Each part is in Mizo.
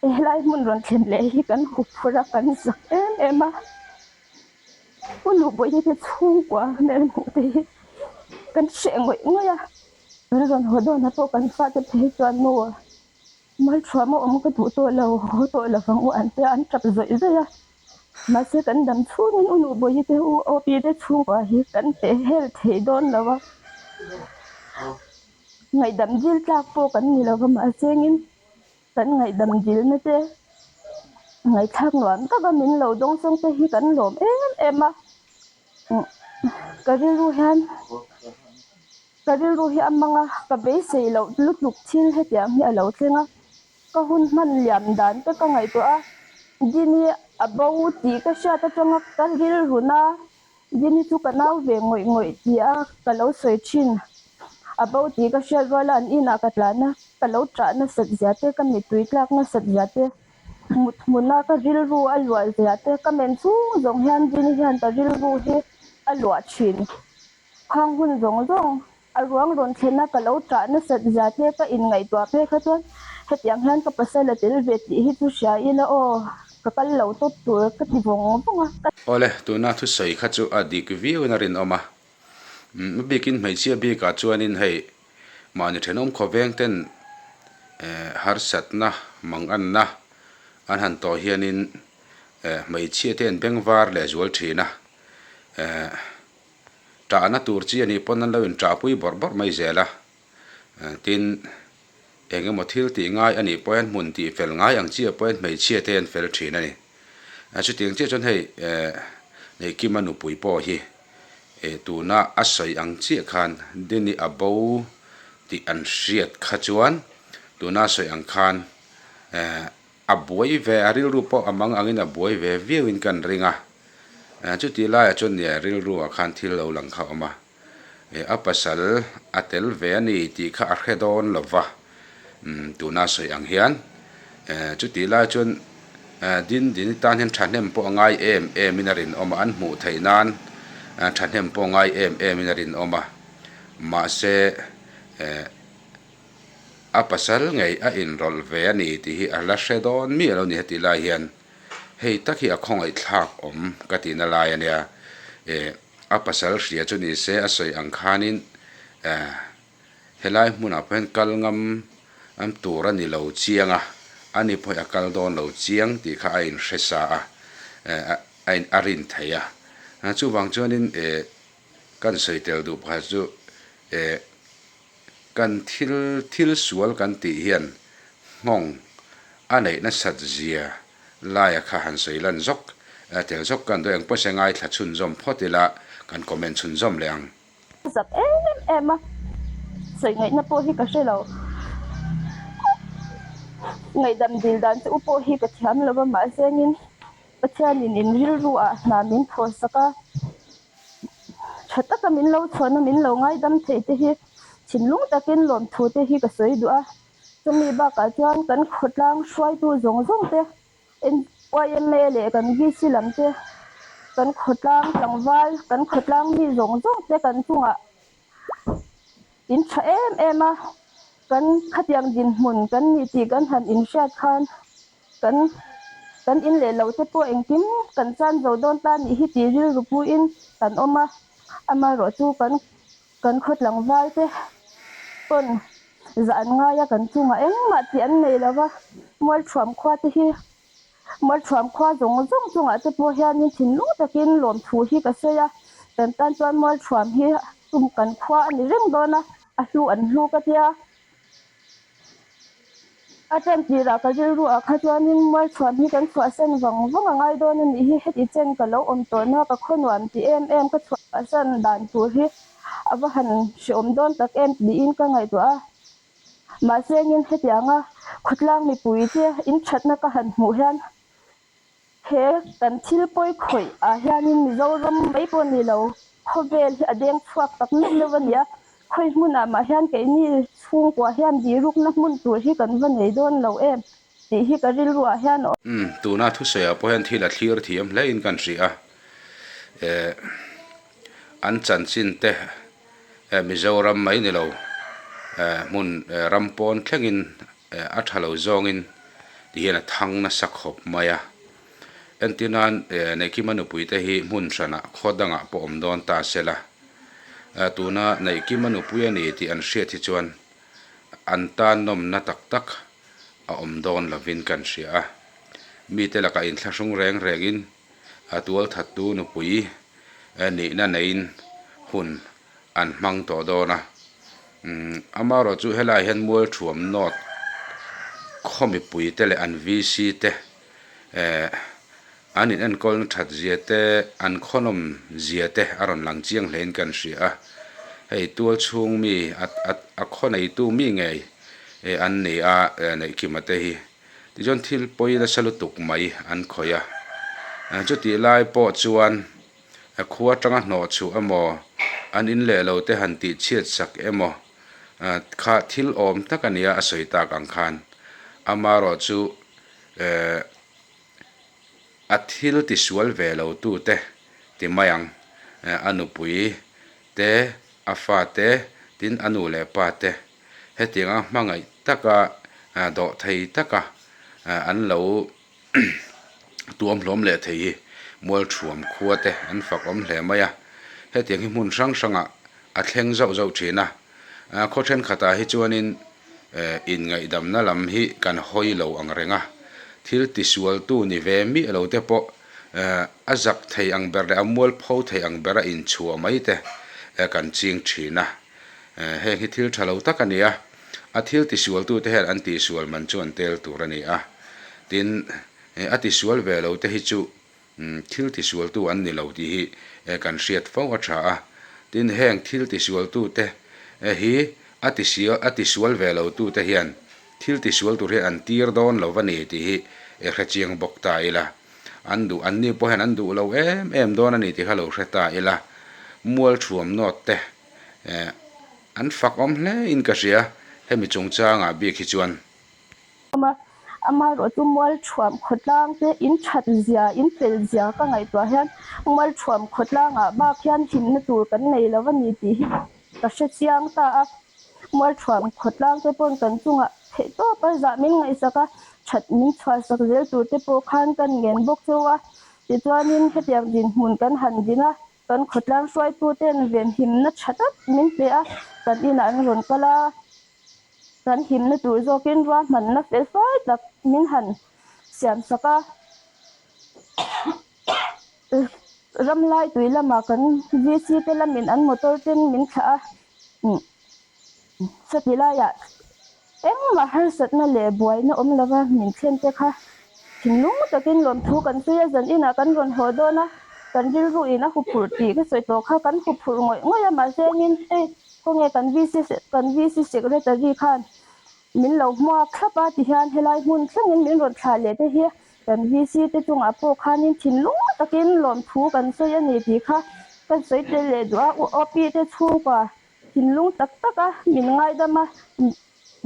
Helai hmun rawn thlen leh hi kan huphurh a, kan zak em em a. Pu Nubawihi te chhungkua hmel hmuh te hi kan hreh ngawih ngawih a. Kan rawn haw dawnah pawh kan fate phei chuan nu Malthuama awm ka duh tawh lo, haw tawh lo vang u an tia an tap zawih zawih a. Mahse kan dam chhungin u Nubawihi te u Opi te chhungkua hi kan peh hel thei dawn lo a. Ngaihdam dil tlak pawh kan ni lo va mahsengin kan ngaihdam dilna te ngaihthlak nuam taka min lo dawng sawng te hi kan lawm em em a. Ka rilru hian ka rilru hi a mang a, ka beisei loh lutuk thil hetiang hi a lo thleng a. Ka hun hman liam dan te ka ngaihtuah a, Dini a bo tih ka hriat atanga ka rilruna Dini chu ka nau ve ngawih ngawih tih a ka lo sawi thin. A bo tih ka hriat rual a an inah ka tlan a, ka lo ṭah nasat zia te, ka mittui tlak nasat zia te, mut hmuna ka rilru a luah zia te, ka men chhung zawng hian Dini hian ka rilru hi a luah thin. Khang hun zawng zawng a ruang rawn thlen a ka lo ṭah nasat zia te ka inngaihtuah phei kha chuan hetiang hian ka pasal a tel ve tih hi chu hria ila aw, ka kal lo tawp tur ka ti vawng vawng a. Awle, tuna thusawi kha chu a dik viauin a rinawm a. A bikin hmeichhia bikah chuanin hei mahni thenawm khawveng ten harsatna manganna an han tawh hianin hmeichhia te an bengvar leh zual thin a. Tahna tur chi a nih pawn an lo inṭahpui bawrh bawrh mai zel a. Tin, eng emaw thil tih ngai a nih pawh hian hmun tih fel ngai ang chiah pawh hian hmeichhia te an fel thin a ni. Chutiang chiah chuan hei Neihkima nupui pawh hi tuna a sawi ang chiah khan Dini a bo tih an hriat kha chuan tuna a sawi ang khan a buai ve, a rilru pawh a mang angin a buai ve viauin kan ring a. Chutih laiah chuan nia rilruah khan thil lo lang kha a awm a, a pasal a tel ve a ni tih kha a hre dawn lo va, tuna sawi ang hian. Chutih lai chuan Dindini tan hian thahnem pawh a ngai em emin a rinawm a, an hmuh theih nan thahnem pawh a ngai em emin a rinawm a, mahse a pasal ngei a inrawlh ve a ni tih hi a la hre dawn miah lo ni hetih lai hian. Hei tak hi a khawngaihthlak awm ka tihna lai a nia. Eh, a pasal hria chu ni se a sawi ang khanin eh helai hmunah pawh hian kal ngam am tur a ni lo chiang a, ani pawh hi a kal dawn lo chiang tih kha a inhre sa a, eh a in a rin thei a. Chuvang chuanin eh kan sawi tel duh pakhat chu eh Kan thil thil sual kan tih hian nghawng a neih nasat zia laia kha han sawi lan zawk tel zawk kan duh eng pawisa ngaithla chhunzawm phawt ila kan comment chhunzawm leh ang. Zak em em a, sawi ngaihna pawh hi ka hre lo. Ngaihdam dil dan chu u pawh hi ka thiam lo va, mahse engin Pathianin in rilru ah hna min thawhsak a. Tha taka min lo chhuahna min lo ngaidam theih te hi thinlung takin lawmthu te hi ka sawi duh a. Chumi bakah chuan kan khawtlang hruaitu zawng zawng te, YMA leh kan VC lam te, kan khawtlang tlangval, kan khawtlang mi zawng zawng te kan chungah in tha em em a. Kan khatiang dinhmun kan ni tih kan han inhriat khan Kan kan in leh lo te pawh engkim kan chan zo dawn ta nih hi tih rilru puiin kan awm a, amaherawh chu kan kan khaw tlangval te pawn zah an ngai a, kan chungah engmah tih an nei lo va, Mualthuam khua te hi Mualthuam khua zawng zawng chungah te pawh hianin thinlung takin lawmthu hi ka sawi a, kan tan chuan Mualthuam hi tum kan khua a ni reng dawn a, a hlu an hlu ka tia. A ṭan tirah ka rilru ah kha chuanin Mualchhuan hi kan chhuahsan vang vang a ngai dawn a nih hi, heti chen ka lo awm tawhna ka khaw nuam ti em em ka chhuahsan dan tur hi a va han hreawm dawn tak em tiin ka ngaihtuah a. Mahse engin hetianga khawtlang mipui te in ṭhatna ka han hmuh hian He kan thil pawi khawih ah hianin Mizoram mai pawh ni lo, khawvel hi a deng chhuak tak meuh meuh a ni a, khawi hmunah mah hian keini chhungkua hian birukna hmun tur hi kan va nei dawn lo em tih hi ka rilru ah hian a awm. Umm, tuna thusawi ah pawh hian thil a thlir thiam hle in kan hria a, eh an chanchin te eh Mizoram mai ni lo eh hmun eh ram pawn thlengin a tha lo zawngin Ti hian a thang nasa khawp mai a. Entir nan Neihkima nupui te hi hmun hranah khaw dangah pawh awm dawn ta se la, tuna Neihkima nupui a ni tih an hriat hi chuan an tan nawmna tak tak a awm dawn lovin kan hria a. Mite lakah inthlahrung reng rengin a tualthattu nupui nihna neiin hun an hmang tawh dawn a. Amaherawh chu helaiah hian Mualthuam North khaw mipuite leh an VC te an in enkawlna that zia te, an khawnawm zia te a rawn lang chiang hlein kan hria a. Hei tual chhung mi a khaw neitu mi ngei an ni a Neihkima te hi. Tichuan thil pawi nasa lutuk mai an khawih a. Chutih lai pawh chuan A khua atanga hnawh chhuh emaw, an in leh lo te han tih chhiat sak emaw kha thil awm tak a nia a sawi tak ang khan. Amaherawh chu a thil tisual ve lo tu te ti mai ang, a nupui te, a fa te, tin a nu leh pa te hetianga hmangaih taka dawh thei taka an lo Tuam hlawm leh thei hi Mualthuam khua te an fak awm hle mai a, hetiang hi hmun hrang hrangah a thleng zauh zauh thin a, khaw thenkhatah hi chuanin inngaihdamna lam hi kan hawi lo ang reng a, thil tisualtu ni ve miah lo te pawh a zak thei ang ber leh a mualpho thei ang bera inchhuah mai te kan ching thin a. Heng hi thil tha lo tak a ni a, a thil tisualtute hian an tihsual man chu an tel tur a ni a. Tin, a tisual ve lo te hi chu thil tisualtu an ni lo tih hi kan hriat fo a tha a. Tin, heng thil tisualtute hi a a tisual ve lo tute hian thil tisual tur hian an tir dawn lo va ni tih hi hre chiang bawk ta ila. An duh, an ni pawh hian an duh lo em em dawn a ni tih kha lo hre ta ila. Mualthuam nawt te Eh, an fak awm hle in ka hria, hemi chungchangah bik hi chuan. Awm a, amaherawh chu Mualthuam khawtlang te in that zia, in fel zia ka ngaihtuah hian Mualthuam khawtlangah bak hian himna tur kan nei lo a ni tih hi ka hre chiang ta a. Mualthuam khawtlang te pawn kan chungah theihtawp a zah min ngaihsak a, that min chhuahsak zel tur te pawh khan kan ngen bawk cheu a. Tichuanin hetiang dinhmun kan han din a, Kan khawtlang hruaituten venhimna tha tak min pe a, kan inah an rawn kal a, kan himna tur zawkin ruahmanna fel fai tak min han siam sak a. Ramlai tui lamah kan VC te lamin an motor ten min thlah a. Chutih laiah engmah harsatna leh buaina awm lova min thlen te kha thinlung takin lawmthu kan sawi a, zan inah kan rawn haw dawn a, kan rilru in a huphurh tih ka sawi tawh kha kan huphurh ngawih ngawih a, mahse engin hei khawnge kan VC kan VC secretary khan min lo hmuak thlap a tihian helai hmun thlengin min rawn thlah leh te hi kan VC te chungah pawh khanin thinlung takin lawmthu kan sawi a ni tih kha kan sawi tel leh duh a, u OP te chhungkua Thinlung tak tak a min ngaidam a,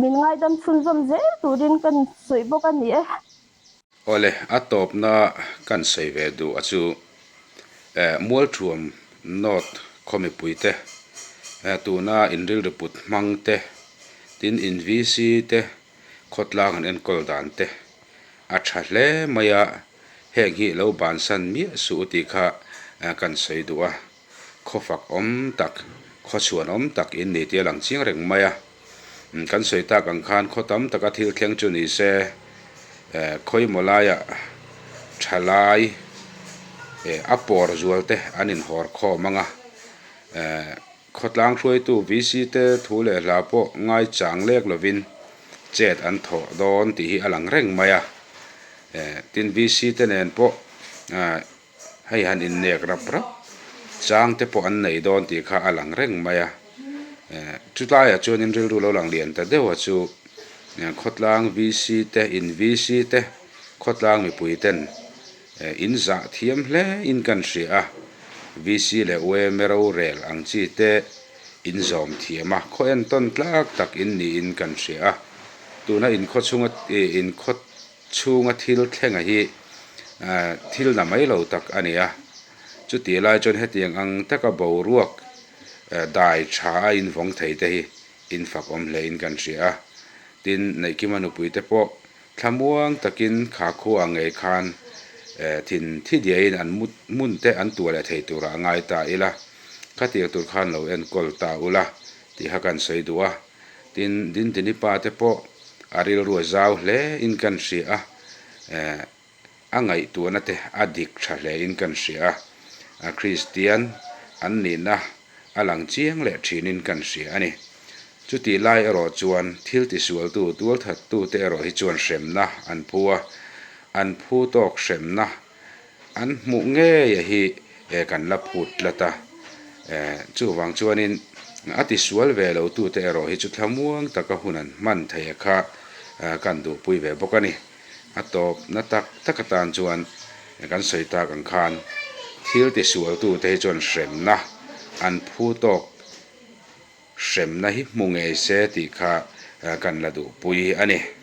min ngaidam chhunzawm zel turin kan sawi bawk a ni e. Awle, a tawpna kan sawi ve duh a chu Mualthuam North khaw mipuite tuna inrilru put hmang te, tin in VC te khawtlang an enkawl dan te a tha hle mai a, heng hi lo bansan miah suh u tih kha kan sawi duh a. Khaw fak awm tak, khaw chhuan awm tak in ni tih a lang chiang reng mai a. Kan sawi tak ang khan khaw tam taka thil thleng chu ni se, khawimaw laiah thalai a pawr zual te an inhawr khawm ang a. Khawtlang hruaitu VC te thu leh hla pawh ngaichang lek lovin chet an thawh dawn tih hi a lang reng mai a. Tin VC te nen pawh Hei han innek rap rap chang te pawh an nei dawn tih kha a lang reng mai a. Chutlaiah chuanin rilru lo lang lian ta deuh a chu khawtlang VC te, in VC te, khawtlang mipui ten in zah thiam hle in kan hria a. VC leh UMA rorel ang chi te in zawm thiam a, khaw entawn tlak tak in niin kan hria a. Tuna in khaw chhunga in khaw Chhunga thil thlenga hi thil na mai lo tak a ni a, chutih lai chuan hetiang ang taka boruak dai tha a invawng thei te hi infak awm hle in kan hria a, tin Neihkima nupui te pawh Thlamuang takin kha khua ngei khan thin thi diaiin an hmun te an tuah leh thei turah a ngai ta ila, khatiang tur khan lo enkawl ta ula tih kha kan sawi duh a. Tin, Dindini pa te pawh a rilru a zau hle in kan hria a, A ngaihtuahna te a dik tha hlein kan hria a, Kristian an nihna a lang chiang leh thinin kan hria a ni. Chutih lai erawh chuan thil tisualtu, tualthattute erawh hi chuan hremna an phu a, an phu tawk hremna an hmuh ngei a hi kan la phut tlat a. Chuvang chuanin a tisual ve lotute erawh hi chu thlamuang taka hun an hman theih a kha kan duhpui ve bawk a ni. A tawpna tak tak atan chuan kan sawi tak ang khan thil tisualtute hi chuan hremna an phu tawk hremna hi hmu ngei se tih kha kan la duhpui a ni.